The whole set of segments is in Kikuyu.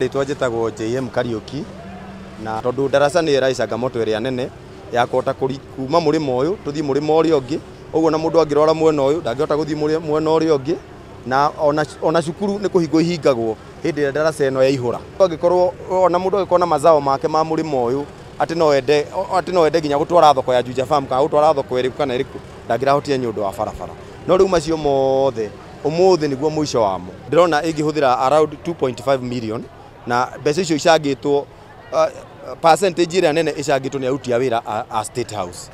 Rĩtwa njĩtagwo JM Kariuki, na tondũ ndaraca nĩ ĩraĩ changamoto ĩrĩa nene ya kũhota kuma mũrĩmo ũyũ tũthiĩ mũrĩmo ũrĩa ũngĩ, ũguo na mũndũ angĩrwara mwena ũyũ ndangĩhota gũthiĩ mwena ũrĩa ũngĩ, na ona cukuru nĩ kũhingwo ihingagwo hĩndĩ ĩrĩa ndaraca ĩno yaihũra. Angĩkorwo ona mũndũ angĩkorwo na mazao make ma mũrĩmo ũyũ atĩ no ende nginya gũtwara thoko ya Juja Farm kana gũtwara thoko ĩrĩkũ kana ĩrĩkũ, ndangĩrahotire nĩ ũndũ wa barabara. No rĩu macio mothe ũmũthĩ nĩguo mũico wamo. Ndĩrona ĩngĩhũthĩra around 2.5 million, na mbeca icio icangĩtwo percentage ĩrĩa nene ĩcangĩtwo nĩ aruti a wĩra a State House,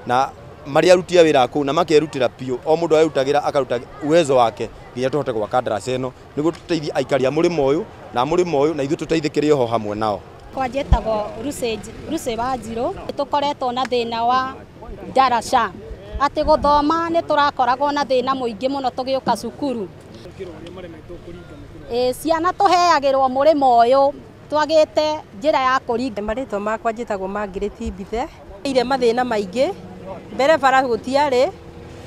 na marĩa aruti a wĩra kũu na makerutĩra biũ, o mũndũ arutagĩra akaruta uwezo wake nginya tũhote gwaka ndaraca ĩno nĩguo tũteithie aikari a mũrĩmo ũyũ na mũrĩmo ũyũ, na ithuĩ tũteithĩkĩre oho hamwe nao. Kwa njĩtagwo Lucy Wanjirũ, tũkoretwo na thĩna wa ndaraca atĩ gũthoma nĩ tũrakoragwo na thĩna mũingĩ mũno tũgĩũka cukuru. Ciana tũheagĩrwo mũrĩmo ũyũ twagĩte njĩra ya kũringa. Marĩtwa makwa njĩtagwo Margaret Mbithe. Ire mathĩna maingĩ, mbere bara gũtiarĩ,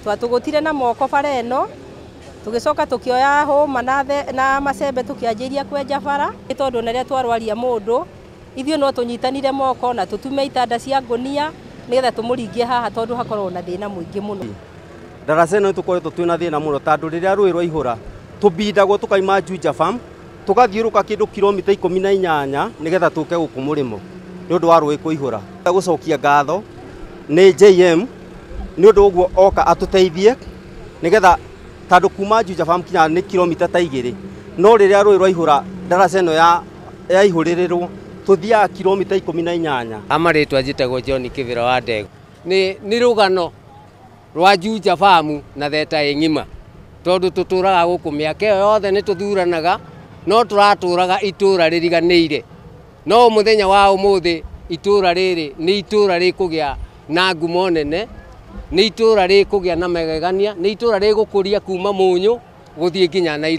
twatũgũtire na moko bara ĩno, tũgĩcoka tũkĩoya hũma na macembe tũkĩanjĩria kwenja bara, tondũ na rĩrĩa twarwaria mũndũ ithuĩ no tũnyitanire moko na tũtume itanda cia ngũnia nĩgetha tũmũringie haha, tondũ hakoragwo na thĩna mũingĩ mũno. Ndaraca ĩno tũkoretwo twĩna thĩna mũno, tondũ rĩrĩa rũĩ rwaihũra tũbindagwo tũkaima Juja Farm tũgathiũrũka kĩndũ kilomita 18 nĩgetha tũke gũkũ mũrĩmo nĩ ũndũ wa rũĩ kũihũra. Gũcokia ngatho nĩ JM nĩ ũndũ ũguo oka atũteithie nĩgetha, tondũ kuma Juja Farm kinya nĩ kilomita ta 2, no rĩrĩa rũĩ rwaihũra ndaraca ĩno yaihũrĩrĩrwo tũthiaga kilomita 18. Amarĩtwa njĩtagwo John Kĩbĩra wa Ndego. Nĩ rũgano rwa Juja Farm na theta ĩng'ima, tondũ tũtũraga gũkũ mĩaka ĩyo yothe nĩ tũthuranaga, no tũratũraga itũra rĩriganĩire. No mũthenya wa ũmũthĩ itũra rĩrĩ nĩ itũra rĩkũgĩa na ngumo nene, nĩ itũra rĩkũgĩa na magegania, nĩ itũra rĩgũkũria kuma Mũnyũ gũthiĩ nginya Nairobi.